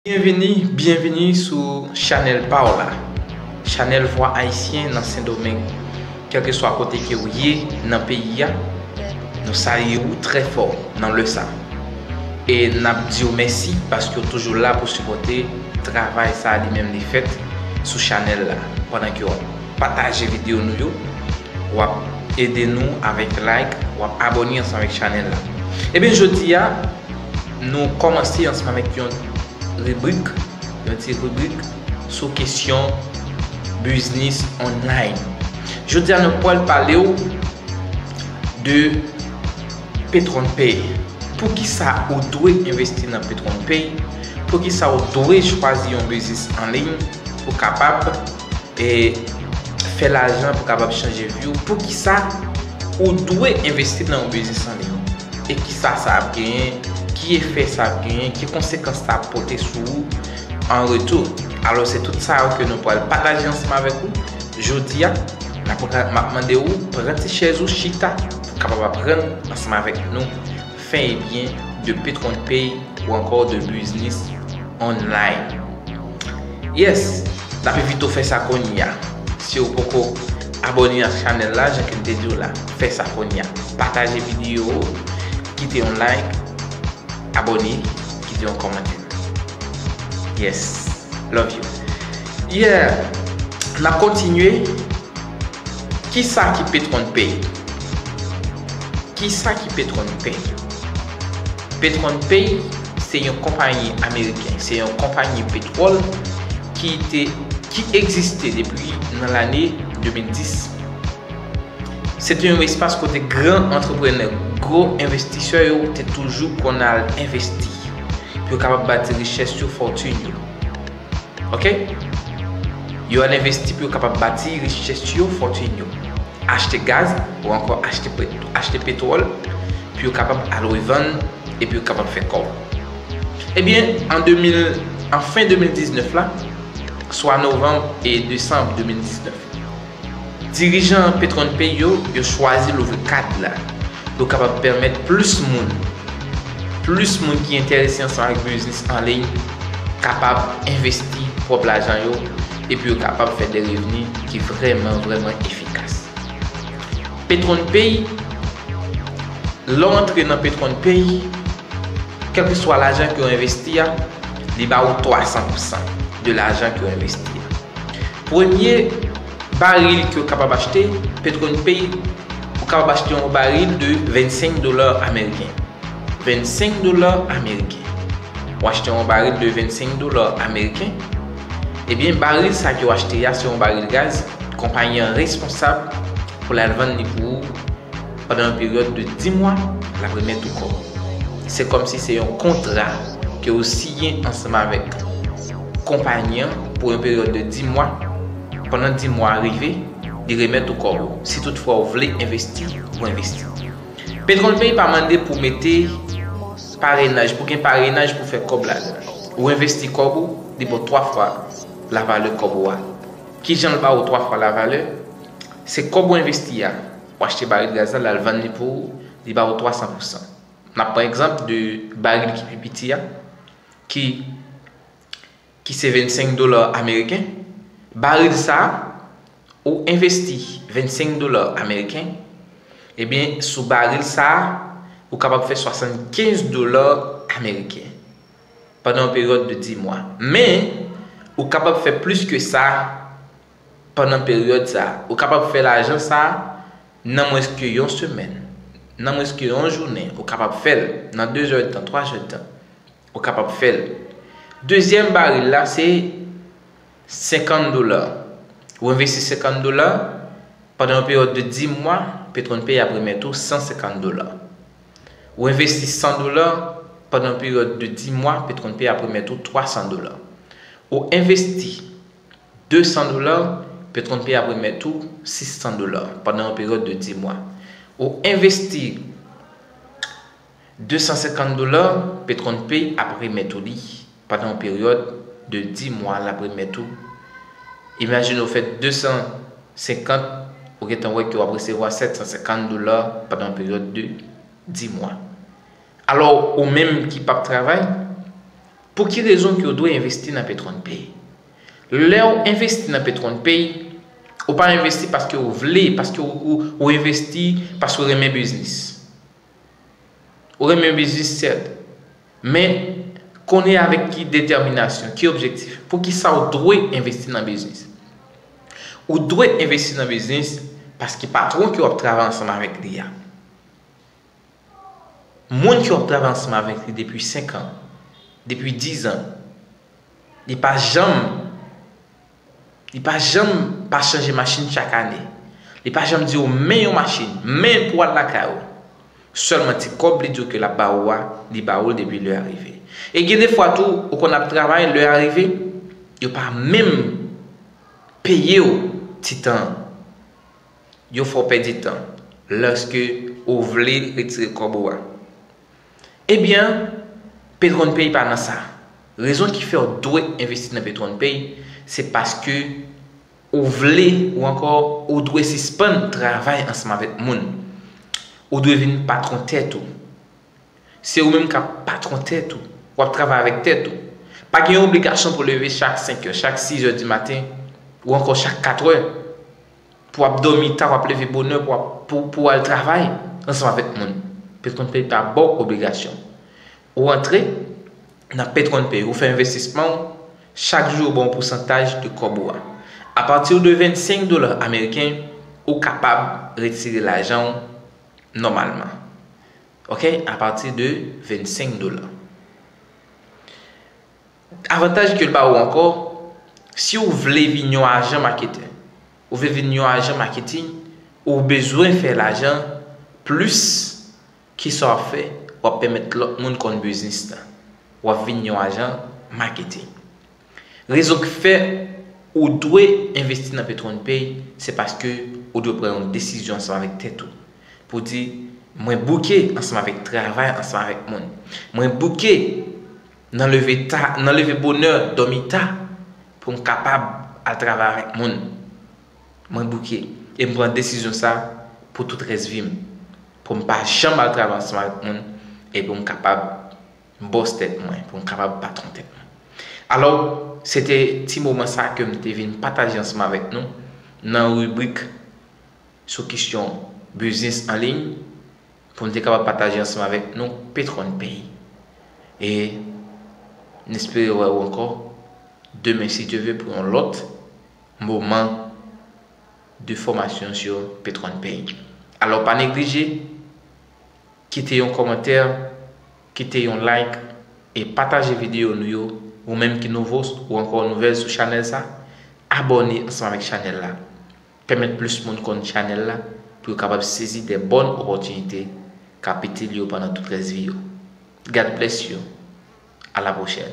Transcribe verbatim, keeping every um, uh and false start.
Byenvini, byenvini sou chanèl pa w la, chanèl Vwa Ayisyen nan Sendomeng. Kèlkeswa kote ke w ye nan peyi a, nou salye w trè fò nan lè sa. E n ap di w mèsi paske w toujou la pou sipòte travay sa a li menm li fèt sou chanèl la. Pandan ke w ap pataje videyo nou yo, w ap ede nou avèk like, w ap abòne ansanm avèk chanèl la. Ebyen, jodi a, nou kòmanse ansanm avèk yon ribrik, yon ti ribrik sou kesyon biznis online. Jodi a, nou pral pale w de PatronPay. Poukisa ou dwe envesti nan PatronPay? Poukisa ou dwe chwazi yon biznis an liy pou kapab e fè lajan, pou kapab chanje vi w? Poukisa ou dwe envesti nan yon biznis an liy? E kisa sa ap genyen? Ki efè sa ap genyen? Ki konsekans sa ap pote sou ou an retou? Alò, se tout sa yo ke nou pral pataje ansanm avèk ou jodi a. N ap, m ap mande w pran ti chèz ou chita pou kapab aprann ansanm avèk nou fen e byen de PatronPay ou ankò de biznis online. Yes, n ap envite w fè sa kounye a. Si w poko abòne ak chanèl la, jan ke m te di w la, fè sa kounye a. Pataje videyo, kite yon like, abòne, kite yon kòmantè. Yes, love you. Yeah, n ap kontinye. Kisa ki PatronPay? Kisa ki PatronPay? PatronPay se yon konpayi ameriken, se yon konpayi petwòl ki te, ki egziste depi nan lane de mil dis. Se te yon espas kote gran antreprenè, gwo envestisè yo te toujou konn al envesti pou yo kapab bati richès yo, fòtin yo. Oke? Yo al envesti pou yo kapab bati richès yo, fòtin yo. Achte gaz, ou ankò achte pe-, achte petwòl, pou yo kapab al revann e pou yo kapab fè kòb. Ebyen, an de mil, an fen de mil diznèf la, swa novanm e desanm de mil diznèf, dirijan PatronPay yo, yo chwazi louvri kad la pou kapab pèmèt plis moun, plis moun ki enterese ansanm ak biznis an liy kapab envesti pwòp lajan yo epi yo kapab fè de revni ki vrèman, vrèman efikas. PatronPay, lè w antre nan PatronPay, kèlkeswa lajan ke w envesti a, li ba ou twa san pousan de lajan ke w envesti a. Premye baril ke w kapab achte, PatronPay, ou kapab achte yon baril de vennsenk dola ameriken. Vennsenk dola ameriken. Ou achte yon baril de vennsenk dola ameriken. Ebyen, baril sa ke w achte a, se yon baril gaz. Konpayi an responsab pou l al vann li pou ou pandan yon peryòd de di mwa, l ap remèt ou kòb ou. Se kòmsi se yon kontra ke w siyen ansanm avèk konpayi an pou yon peryòd de di mwa. Pandan di mwa a rive, li remèt ou kòb ou. Si toutfwa w vle envesti, ou envesti. PatronPay pa mande pou mete parenaj, pou gen parenaj pou fè kòb ladan. Ou envesti kòb ou, li ba w twa fwa lavalè kòb ou a. Kijan l ba ou twa fwa lavalè? Se kòb ou envesti a, ou achte baril gaz la, l al vann li pou ou, li ba ou twa san pousan. N ap pran egzanp de baril ki pi piti a, ki, ki se vennsenk dola ameriken. Baril sa a, ou envesti vennsenk dola ameriken, ebyen, sou baril sa a, ou kapab fè swasannkenz dola ameriken pandan yon peryòd de di mwa. Men, ou kapab fè plis ke sa pandan peryòd sa a. Ou kapab fè lajan sa a nan mwens ke yon semèn, nan mwens ke yon jounen. Ou kapab fè l nan de zèdtan, twa zèdtan. Ou kapab fè l. Dezyèm baril la, se senkant dola. Ou envesti senkant dola, pandan yon peryòd de di mwa, PatronPay ap remèt ou san senkant dola. Ou envesti san dola, pandan yon peryòd de di mwa, PatronPay ap remèt ou twa san dola. Ou envesti de san dola, PatronPay ap remèt ou sis san dola pandan yon peryòd de di mwa. Ou envesti de san senkant dola, PatronPay ap remèt ou li pandan yon peryòd de di mwa, l ap remèt ou. Imajine w fè de san senkant, ou gentan wè ke w ap resevwa sèt san senkant dola pandan yon peryòd de di mwa. Alò, ou menm ki p ap travay, Pou ki rezon ke w dwe envesti nan Petron Pay? Lè w envesti nan Petron Pay, ou pa envesti paske w vle, paske w, ou, ou envesti paske w renmen biznis. Ou renmen biznis, sèt. Men, konnen avèk ki detèminasyon, ki objektif, pou ki sa w dwe envesti nan biznis. Ou dwe envesti nan biznis paske patwon ke w ap travay ansanm avèk li a, moun ke w ap travay ansanm avèk li depi senk an, depi diz an, li pa janm, li pa janm pa chanje machin chak ane. Li pa janm di w men yon machin, men pou w al lakay ou. Sèlman ti kòb li di w ke l ap ba ou a, li ba ou l depi lè a rive. E gen de fwa tou, ou konn ap travay, lè a rive, yo pa menm peye w ti tan an. Yo fè w pèdi tan lèske ou vle retire kòb ou a. Ebyen, Petron Pay pa nan sa. Rezon ki fè w dwe envesti nan Petron Pay, se paske ou vle ou ankò ou dwe sispann travay ansanm avèk moun. Ou dwe vin patwon tèt ou. Se ou menm k ap patwon tèt ou. W ap travay avèk tèt ou. Pa gen yon obligasyon pou leve chak senk è, chak sis è di maten, ou ankò chak kat è. Pou w ap dòmi ta, w ap leve bonè, pou w ap, pou, pou w al travay ansanm avèk moun. Petron Pay pa ba w obligasyon. Ou antre nan Petron Pay, ou fè envestisman w, chak jou yo ba w yon pousantaj de kòb ou a. Apati de vennsenk dola ameriken, ou kapab retire lajan w nòmalman. Oke? Apati de vennsenk dola. Avantaj ke l ba ou ankò, si w vle vin yon ajan maketè, ou vle vin yon ajan maketing, ou bezwen fè lajan plis ki sa w ap fè, w ap pèmèt lòt moun konn biznis la. W ap vin yon ajan maketing. Rezon ki fè ou dwe envesti nan Petron Pay, se paske ou dwe pran yon desizyon ansanm avèk tèt ou. Pou di, mwen bouke ansanm avèk travay ansanm avèk moun. Mwen bouke nan leve ta, nan leve bonè, dòmi ta, pou m kapab al travay avèk moun. Mwen bouke. E m pran desizyon sa pou tout rès vi m. Pou m pa janm al travay ansanm avèk moun. E pou m kapab bòs tèt mwen, pou m kapab patwon tèt mwen. Alò, se te ti moman sa ke m te vin pataje ansanm avèk nou nan ribrik sou kesyon biznis an liy, pou m te kapab pataje ansanm avèk nou Petron Pay. E n espere wè ou ankò demen, si Dye ve, pou yon lòt moman de fòmasyon sou Petron Pay. Alò, pa neglije kite yon kòmantè, kite yon like e pataje videyo nou yo. Ou menm ki nouvo ou ankò nouvèl sou chanèl sa, abòne ansanm avèk chanèl la. Pèmèt plis moun konn chanèl la pou yo kapab sezi de bòn opòtinite k ap itil yo pandan tout rès vi yo. God bless you. A la pwochèn.